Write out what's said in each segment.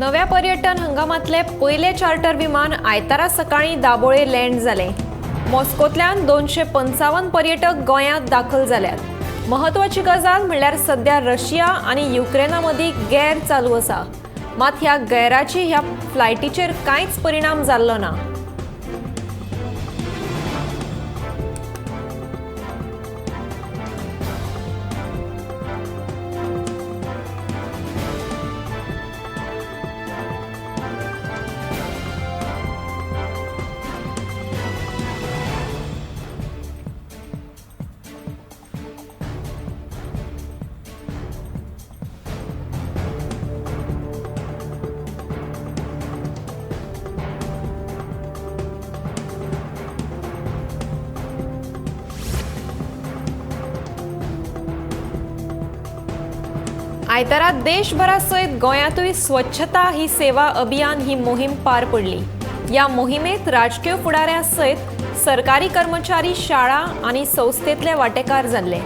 नव्या पर्यटन हंगामातले पयले चार्टर विमान आयतारा सकाळीं दाबोळे लँड जालें. मॉस्कोंतल्यान 255 पर्यटक गोंयांत दाखल जाल्यात. म्हत्वाची गजाल म्हणल्यार सध्या रशिया आनी युक्रेना मदीं गैर चालू आसा. मात ह्या गैराची ह्या फ्लायटीचेर कांयच परिणाम जाल्लो ना. आयतारा देशभरा सयत गोंयांतूय स्वच्छता ही सेवा अभियान ही मोहीम पार पडली. ह्या मोहिमेत राजकीय फुडाऱ्यां सयत सरकारी कर्मचारी, शाळा आनी संस्थेतले वांटेकार जाल्ले.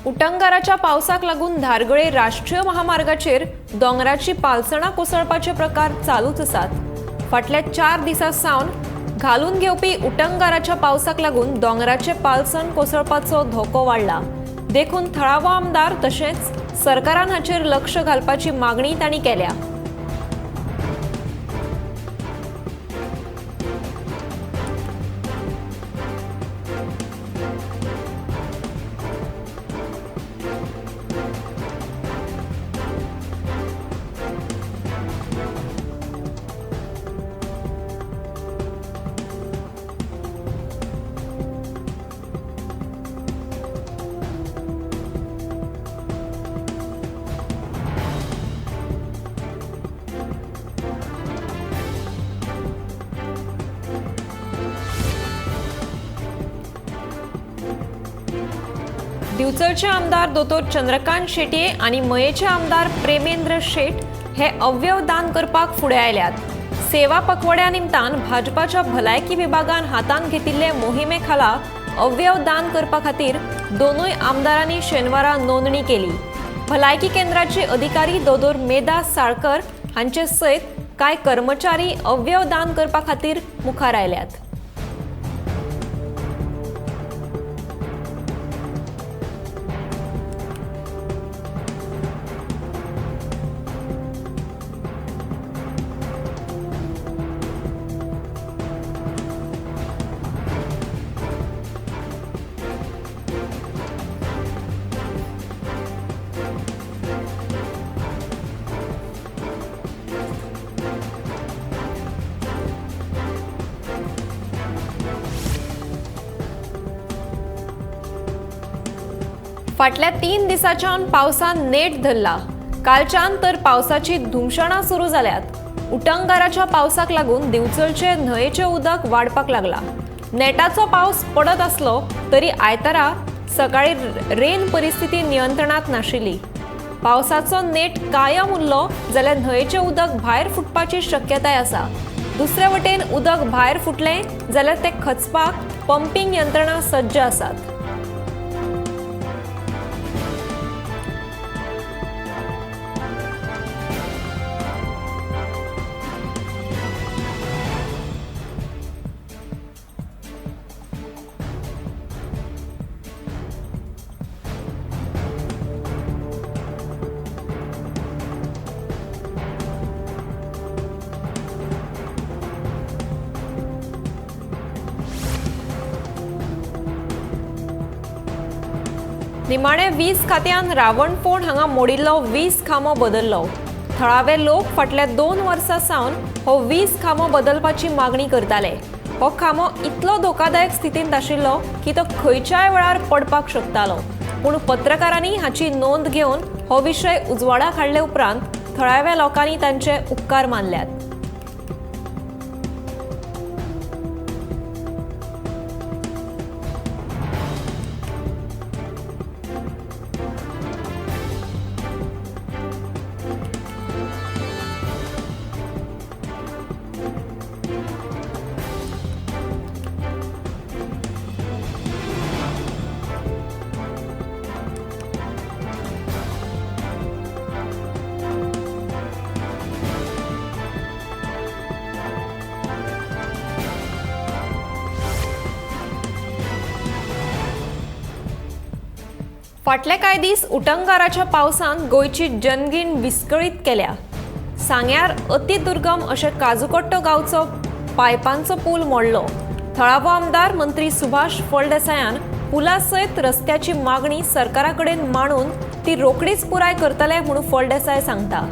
उटंगाराच्या पावसाक लागून धारगळे राष्ट्रीय महामार्गाचेर दोंगराची पालसणां कोसळपाचे प्रकार चालूच आसात. फाटल्या 4 दिसां सावन घालून घेवपी उटंगाराच्या पावसाक लागून दोंगराचे पालसण कोसळपाचो धोको वाडला. देखून थळावो आमदार तशेंच सरकारान हाचेर लक्ष घालपाची मागणी तांणी केल्या. दिवचलचे आमदार दोतोर चंद्रकांत शेटये आनी मयेचे आमदार प्रेमेंद्र शेट हे अवयव दान करपाक फुडें आयल्यात. सेवा पखवड्या निमतान भाजपाच्या भलायकी विभागान हातांत घेतिल्ले मोहिमे खाला अवयव दान करपा खातीर दोनूय आमदारांनी शेनवारा नोंदणी केली. भलायकी केंद्राचे अधिकारी दोतोर मेधा साळकर हांचे सयत कांय कर्मचारी अवयव दान करपा खातीर मुखार आयल्यात. फाटल्या 3 दिसांच्यान पावसान नेट धरला. कालच्यान तर पावसाची धुमशणां सुरू जाल्यात. उटंगाराच्या पावसाक लागून दिवचलचे न्हंयेचें उदक वाडपाक लागला. नेटाचो पावस पडत आसलो तरी आयतारा सकाळी रेन परिस्थिती नियंत्रणांत नाशिल्ली. पावसाचो नेट कायम उरलो जाल्यार न्हंयेचें उदक भायर फुटपाची शक्यताय आसा. दुसरे वटेन उदक भायर फुटलें जाल्यार तें खचपाक पंपींग यंत्रणा सज्ज आसात. निमाणे वीज खात्यान रावणफोंड हांगा मोडिल्लो वीज खांबो बदल्लो. थळावे लोक फाटल्या 2 वर्सां सावन हो वीज खांबो बदलपाची मागणी करताले. हो खांबो इतलो धोकादायक स्थितींत आशिल्लो की तो खंयच्याय वेळार पडपाक शकतालो. पूण पत्रकारांनी हाची नोंद घेवन हो विशय उजवाडाक हाडले उपरांत थळाव्या लोकांनी तांचे उपकार मानल्यात. फाटले कांय दीस उटंगाराच्या पावसान गोंयची जनगीण विस्कळीत केल्या. सांग्यार अतिदुर्गम अशें काजुकट्टो गांवचो पायपांचो पूल मोडलो. थळावो आमदार मंत्री सुभाष फळदेसायान पुला सयत रस्त्याची मागणी सरकारा कडेन मांडून ती रोखडीच पुराय करतले म्हूण फळदेसाय सांगता.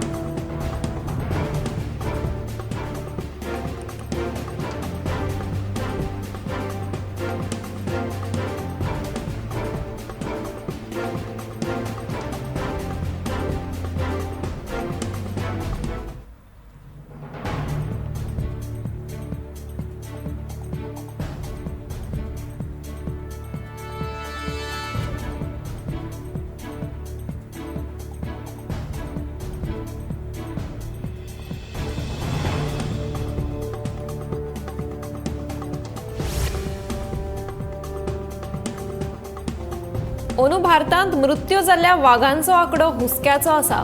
अंदू भारतांत मृत्यू जाल्ल्या वागांचो आंकडो हुस्क्याचो आसा.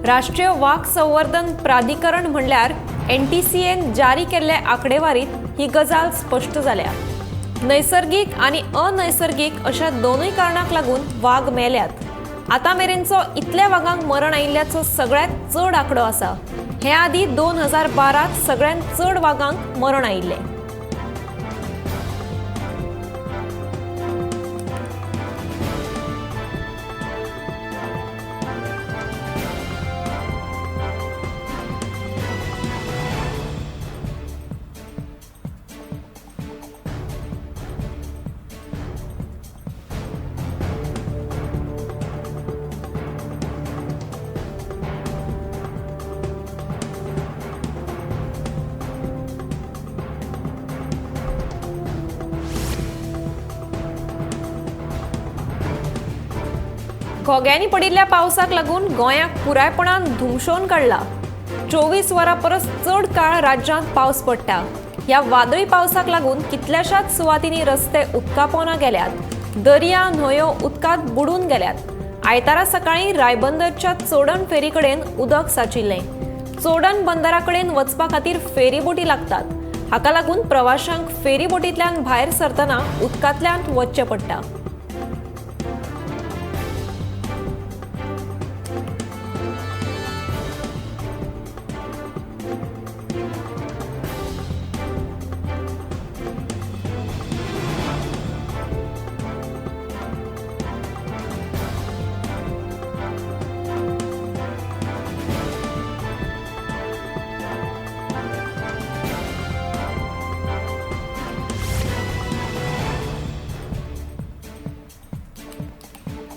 राष्ट्रीय वाग संवर्धन प्राधिकरण म्हणल्यार NTCN जारी केल्ले आंकडेवारीत ही गजाल स्पश्ट जाल्या. नैसर्गीक आनी अनैसर्गीक अशा दोनूय कारणांक लागून वाग मेल्यात. आतां मेरेनचो इतल्या वागांक मरण आयिल्ल्याचो सगळ्यांत चड आंकडो आसा. हे आदीं 2012 सगळ्यांत चड वागांक मरण आयिल्लें. घोग्यांनी पडिल्ल्या पावसाक लागून गोंयाक पुरायपणान धुमशोवन काडला. 24 वरां परस चड काळ राज्यांत पावस पडटा. ह्या वादळी पावसाक लागून कितल्याशाच सुवातींनी रस्ते उदका पोंदा गेल्यात. दर्या न्हंयो उदकांत बुडून गेल्यात. आयतारा सकाळीं रायबंदरच्या चोडण फेरी कडेन उदक साचिल्लें. चोडण बंदरा कडेन वचपा खातीर फेरीबोटी लागतात. हाका लागून प्रवाशांक फेरीबोटींतल्यान भायर सरतना उदकांतल्यान वचचें पडटा.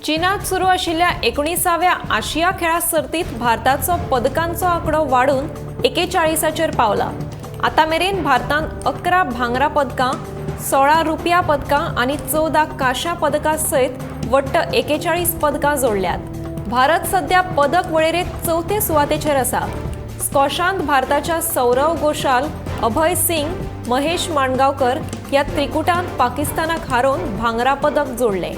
चीनात सुरू आशिल्ल्या 19व्या आशिया खेळां सर्तीत भारताचो पदकांचो आंकडो वाडून 41चेर पावला. आतां मेरेन भारतान 11 भांगरा पदकां, 16 रुपया पदकां आनी 14 कांश्या पदकां सयत वट्ट 41 पदकां जोडल्यात. भारत सध्या पदक वळेरेंत चवथे सुवातेचेर आसा. स्कॉशांत भारताच्या सौरव घोषाल, अभय सिंग, महेश माणगांवकर ह्या त्रिकुटांत पाकिस्तानाक हारोवन भांगरा पदक जोडलें.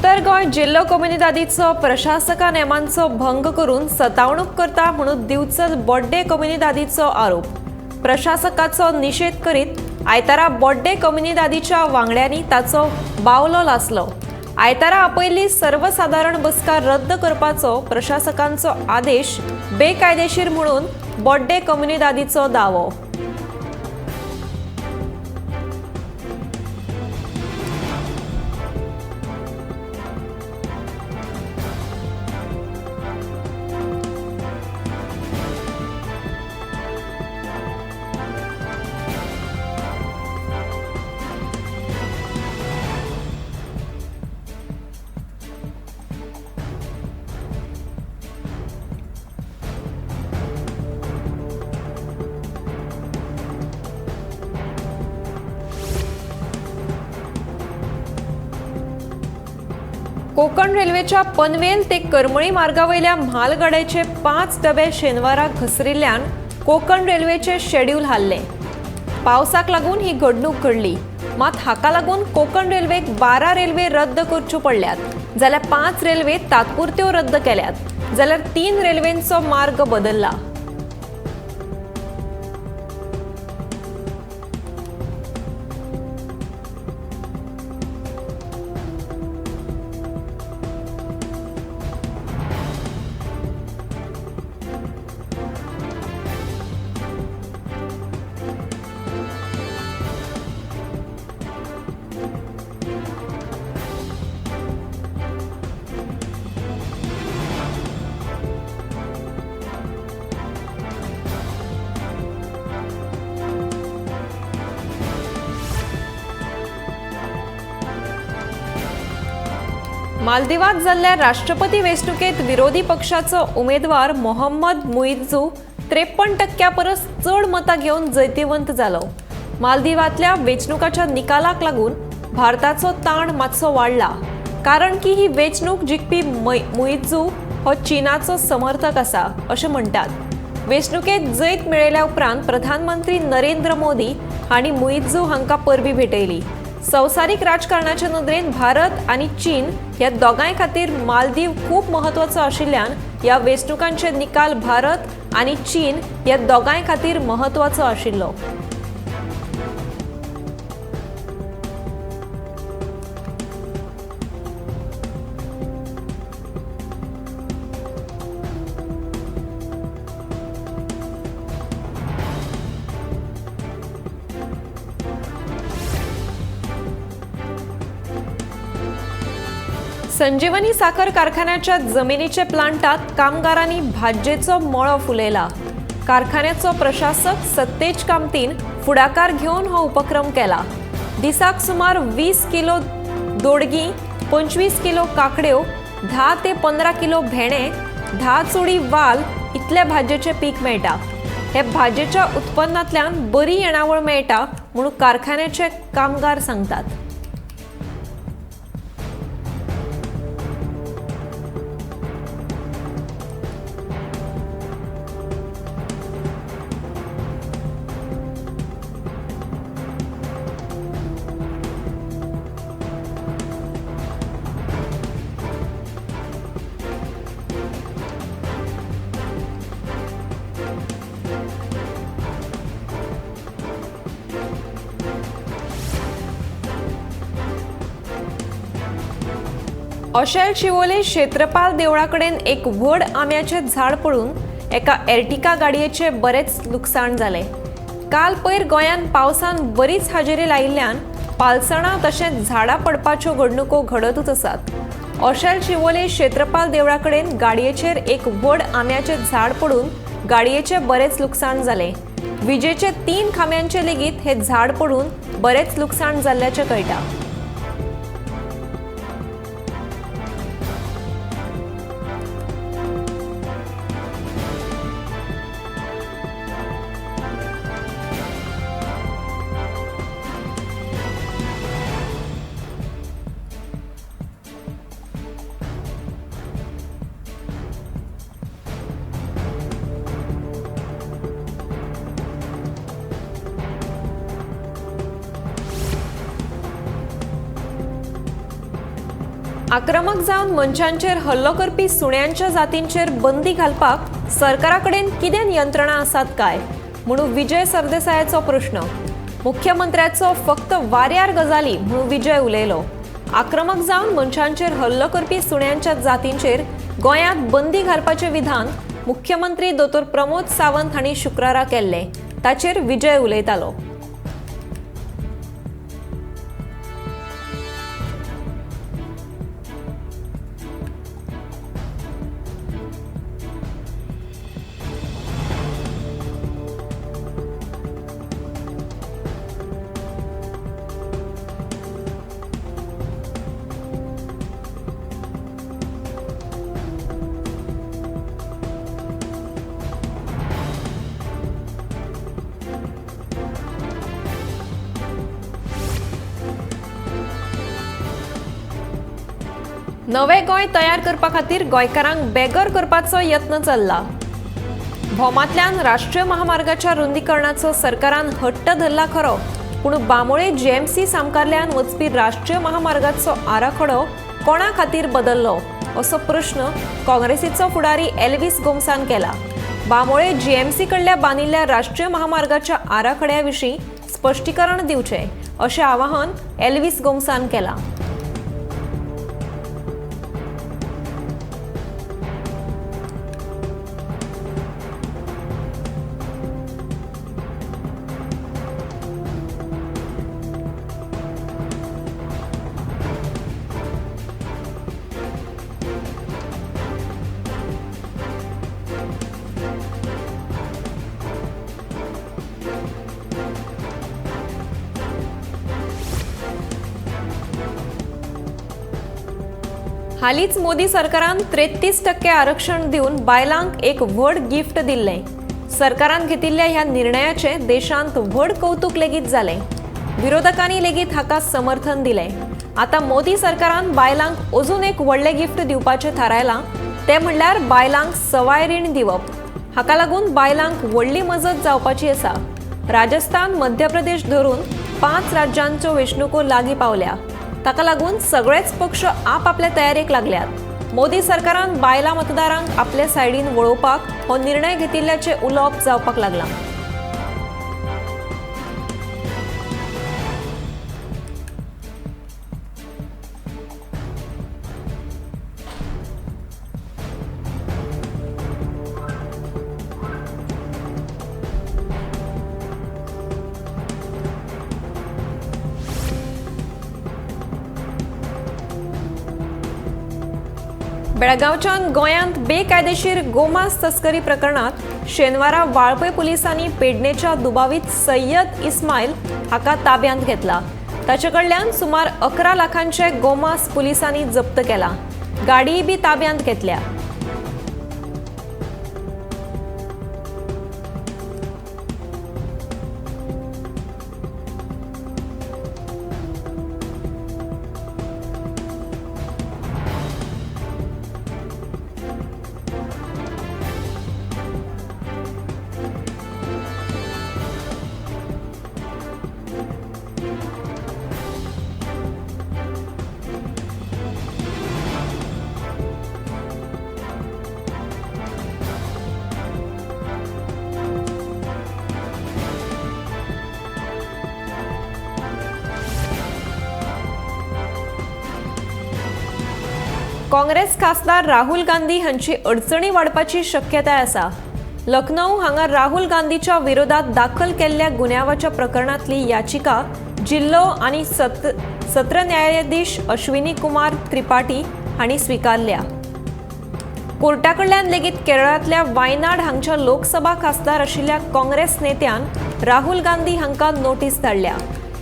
उत्तर गोंय जिल्लो कोमुनिदादीचो प्रशासका नेमांचो भंग करून सतावणूक करता म्हणून दिवचल बोड्डे कोमुनिदादीचो आरोप. प्रशासकाचो निशेध करीत आयतारा बोड्डे कोमुनिदादीच्या वांगड्यांनी ताचो बावलो लासलो. आयतारा आपयल्ली सर्वसादारण बसका रद्द करपाचो प्रशासकांचो आदेश बेकायदेशीर म्हणून बोड्डे कोमुनिदादीचो दावो. कोकण रेल्वेच्या पनवेल ते करमळी मार्गावयल्या म्हालगाड्याचे 5 डबे शेनवारा घसरिल्ल्यान कोकण रेल्वेचे शेड्यूल हाल्लें. पावसाक लागून ही घडणूक घडली. मात हाका लागून कोकण रेल्वेक 12 रेल्वे रद्द करच्यो पडल्यात, जाल्यार 5 रेल्वे तात्पुरत्यो रद्द केल्यात, जाल्यार 3 रेल्वेंचो मार्ग बदलला. मालदिवात जाल्ल्या राष्ट्रपती वेंचणुकेंत विरोधी पक्षाचो उमेदवार मोहम्मद मुइज्जू 53% परस चड मतां घेवन जैतिवंत जालो. मालदिवांतल्या वेंचणुकाच्या निकालाक लागून भारताचो ताण मातसो वाडला, कारण की ही वेंचणूक जिखपी मुइज्जू हो चीनाचो समर्थक आसा अशें म्हणटात. वेंचणुकेंत जैत मेळयल्या उपरांत प्रधानमंत्री नरेंद्र मोदी हांणी मुइज्जू हांकां परबीं भेटयली. संवसारीक राजकारणाच्या नदरेन भारत आनी चीन ह्या दोगांय खातीर मालदीव खूब म्हत्वाचो आशिल्ल्यान ह्या वेंचणुकांचे निकाल भारत आनी चीन ह्या दोगांय खातीर म्हत्वाचो आशिल्लो. संजीवनी साखर कारखान्याच्या जमिनीचे प्लांटात कामगारांनी भाजयेचो मळो फुलयला. कारखान्याचो प्रशासक सत्तेज कामतीन फुडाकार घेवन हो उपक्रम केला. दिसाक सुमार 20 किलो दोडगी, 25 किलो काकड्यो, 10 ते 15 किलो भेणे, 10 चुडी वाल इतले भाजयेचें पीक मेळटा. हे भाजयेच्या उत्पन्नांतल्यान बरी येणावळ मेळटा म्हणून कारखान्याचे कामगार सांगतात. अशेल शिवोले क्षेत्रपाल देवळाकडेन एक व्हड आंब्याचें झाड पडून एका एर्टिका गाडयेचें बरेंच लुकसाण जालें. काल पयर गोंयांत पावसान बरीच हाजेरी लायिल्ल्यान पालसणां तशेंच झाडां पडपाच्यो घडणुको घडतूच आसात. अशेल शिवोले क्षेत्रपाल देवळाकडेन गाडयेचेर एक व्हड आंब्याचें झाड पडून गाडयेचें बरेंच लुकसाण जालें. विजेचे 3 खांब्यांचे लेगीत हें झाड पडून बरेंच लुकसाण जाल्ल्याचें कळटा. आक्रमक जावन मनशांचेर हल्लो करपी सुण्यांच्या जातींचेर बंदी घालपाक सरकारा कडेन कितें नियंत्रणां आसात काय म्हणून विजय सरदेसायाचो प्रश्न. मुख्यमंत्र्याचो फक्त वाऱ्यार गजाली म्हणून विजय उलयलो. आक्रमक जावन मनशांचेर हल्लो करपी सुण्यांच्या जातींचेर गोंयांत बंदी घालपाचें विधान मुख्यमंत्री दोतोर प्रमोद सावंत हांणी शुक्रारा केल्लें. ताचेर विजय उलयतालो. नवे गोंय तयार करपा खातीर गोंयकारांक बेगर करपाचो यत्न चल्ला. भोमांतल्यान राष्ट्रीय महामार्गाच्या रुंदीकरणाचो सरकारान हट्ट धरला खरो, पूण बांबोळे जीएमसी सामकारल्यान वचपी राष्ट्रीय महामार्गाचो आराखडो कोणा खातीर बदल्लो असो प्रश्न काँग्रेसीचो फुडारी एल्विस गोम्सान केला. बांबोळे जीएमसी कडल्या बांदिल्ल्या राष्ट्रीय महामार्गाच्या आराखड्या विशीं स्पश्टीकरण दिवचें अशें आवाहन एल्विस गोम्सान केलां. हालींच मोदी सरकारान 33% आरक्षण दिवन बायलांक एक व्हड गिफ्ट दिल्लें. सरकारान घेतिल्ल्या ह्या निर्णयाचें देशांत व्हड कौतुक लेगीत जालें. विरोधकांनी लेगीत हाका समर्थन दिलें. आतां मोदी सरकारान बायलांक अजून एक व्हडलें गिफ्ट दिवपाचें थारायलां, तें म्हणल्यार बायलांक सवाय रीण दिवप. हाका लागून बायलांक व्हडली मजत जावपाची आसा. राजस्थान, मध्य प्रदेश धरून 5 राज्यांच्यो वेंचणुको लागीं पावल्या. ताका लागून सगळेच पक्ष आपापल्या तयारेक लागल्यात. मोदी सरकारान बायलां मतदारांक आपल्या सायडीन वळोवपाक हो निर्णय घेतिल्ल्याचें उलोवप जावपाक लागलां. बेळगांवच्यान गोंयांत बेकायदेशीर गोमांस तस्करी प्रकरणात शेनवारा वाळपय पुलिसांनी पेडणेच्या दुबावीत सय्यद इस्मायल हाका ताब्यांत घेतला. ताचे कडल्यान सुमार 11 लाखांचे गोमांस पुलिसांनी जप्त केला. गाडीय बी ताब्यांत घेतल्या. काँग्रेस खासदार राहुल गांधी हांची अडचणी वाडपाची शक्यताय आसा. लखनौ हांगा राहुल गांधीच्या विरोधात दाखल केल्ल्या गुन्यांवाच्या प्रकरणांतली याचिका जिल्लो आनी सत्र न्यायाधीश अश्विनी कुमार त्रिपाठी हांणी स्विकारल्या. कोर्टा कडल्यान लेगीत केरळांतल्या वायनाड हांगच्या लोकसभा खासदार आशिल्ल्या काँग्रेस नेत्यान राहुल गांधी हांकां नोटीस धाडल्या.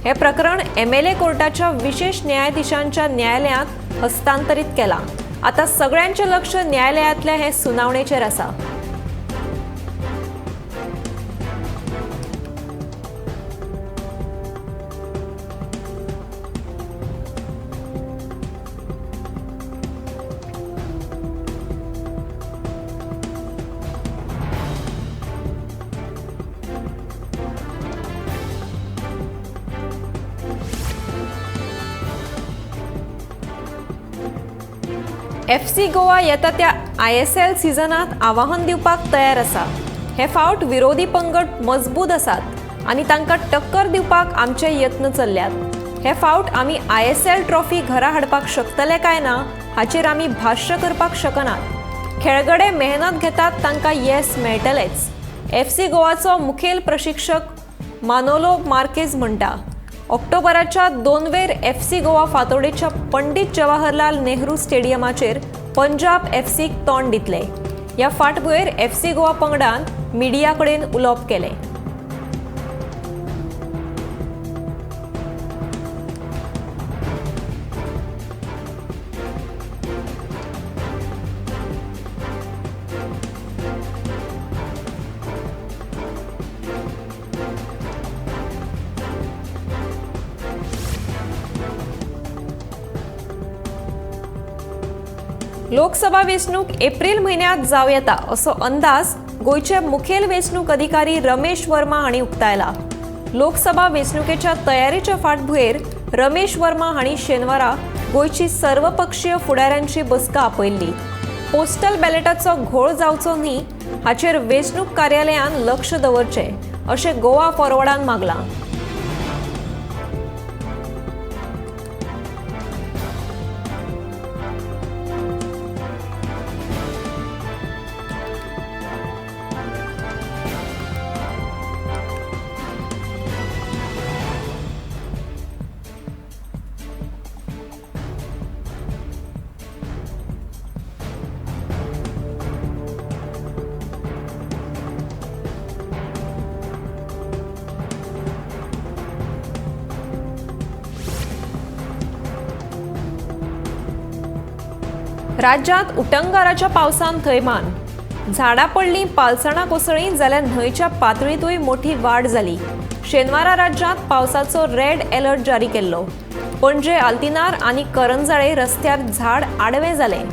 हे प्रकरण एमएलए कोर्टाच्या विशेष न्यायाधीशांच्या न्यायालयांत हस्तांतरीत केलां. आतां सगळ्यांचें लक्ष न्यायालयांतल्या हे सुनावणेचेर आसा. एफसी गोवा येता त्या आयएसएल सिजनात आवाहन दिवपाक तयार आसा. हे फावट विरोधी पंगड मजबूत आसात आनी तांकां टक्कर दिवपाक आमचे यत्न चल्ल्यात. हे फावट आमी आयएसएल ट्रॉफी घरा हाडपाक शकतले काय ना हाचेर आमी भाश्य करपाक शकनात. खेळगडे मेहनत घेतात तांकां येस मेळटलेंच, एफसी गोवाचो मुखेल प्रशिक्षक मानोलो मार्केज म्हणटा. ऑक्टोबराच्या 2 वेर एफसी गोवा फातोडेच्या पंडित जवाहरलाल नेहरू स्टेडियमाचेर पंजाब एफसीक तोंड दितले. ह्या फाटभुंयेर एफसी गोवा पंगडान मिडिया कडेन उलोवप केलें. लोकसभा वेंचणूक एप्रिल म्हयन्यांत जावं येता असो अंदाज गोंयचे मुखेल वेंचणूक अधिकारी रमेश वर्मा हांणी उक्तायला. लोकसभा वेंचणुकेच्या तयारेच्या फाटभुंयेर रमेश वर्मा हांणी शेनवारा गोंयची सर्वपक्षीय फुडाऱ्यांची बसका आपयल्ली. पोस्टल बॅलेटाचो घोळ जावचो न्ही हाचेर वेंचणूक कार्यालयान लक्ष दवरचें अशें गोवा फॉरवर्डान मागलां. राज्यांत उटंगाराच्या पावसान थैमान. झाडां पडलीं, पालसणां कोसळ्ळीं जाल्यार न्हंयच्या पातळींतूय मोठी वाड जाली. शेनवारा राज्यांत पावसाचो रेड अलर्ट जारी केल्लो. पणजे आल्तिनार आनी करंजाळे रस्त्यार झाड आडवें जालें.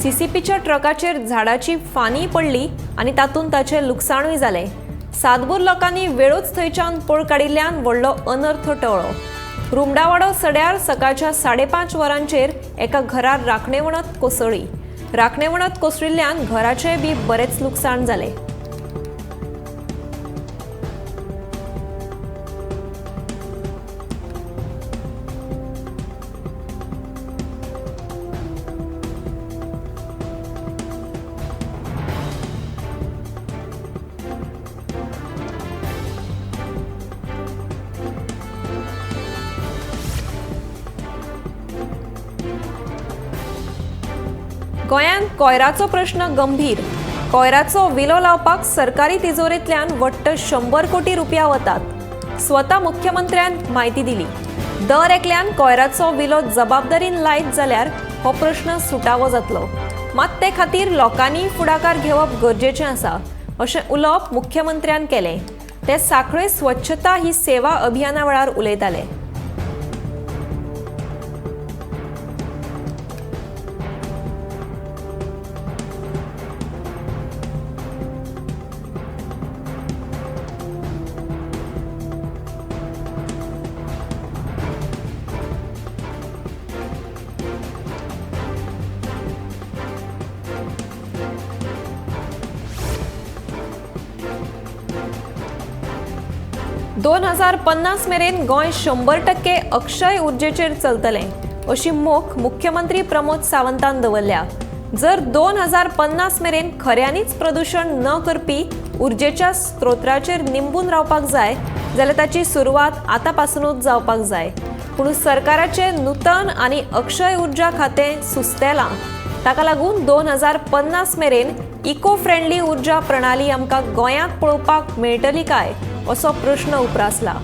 सीसीपीच्या ट्रकाचेर झाडाची फानी पडली आनी तातूंत ताचें लुकसाणूय जालें. सातबूर लोकांनी वेळूच थंयच्यान पळ काडिल्ल्यान व्हडलो अनर्थ टळ्ळो. रुमडावाडो सड्यार सकाळच्या 5:30 वरांचेर एका घरार राखणे वणत कोसळ्ळी. राखणे वणत कोसळिल्ल्यान घराचें बी बरेंच लुकसाण जालें. गोंयांत कोयराचो प्रश्न गंभीर. कोयराचो विलो लावपाक सरकारी तिजोरेंतल्यान वट्ट 100 कोटी रुपया वतात. स्वता मुख्यमंत्र्यान म्हायती दिली. दर एकल्यान कोयराचो विलो जबाबदारीन लायत जाल्यार हो प्रश्न सुटावो जातलो. मात ते खातीर लोकांनी फुडाकार घेवप गरजेचें आसा अशें उलोवप मुख्यमंत्र्यान केलें. ते सांखळे स्वच्छता ही सेवा अभियाना वेळार उलयताले. दोन 2050 मेरेन गोंय 100% अक्षय ऊर्जेचेर चलतलें अशी मोख मुख्यमंत्री प्रमोद सावंतान दवरल्या. जर 2050 मेरेन खऱ्यांनीच प्रदूशण न करपी ऊर्जेच्या स्त्रोत्राचेर निंबून रावपाक जाय जाल्यार ताची सुरवात आतां पासूनच जावपाक जाय. पूण सरकाराचें नूतन आनी अक्षय ऊर्जा खातें सुस्तेलां. ताका लागून 2050 मेरेन इको फ्रेंडली ऊर्जा प्रणाली आमकां गोंयांत पळोवपाक मेळटली काय असो प्रश्न उप्रासला.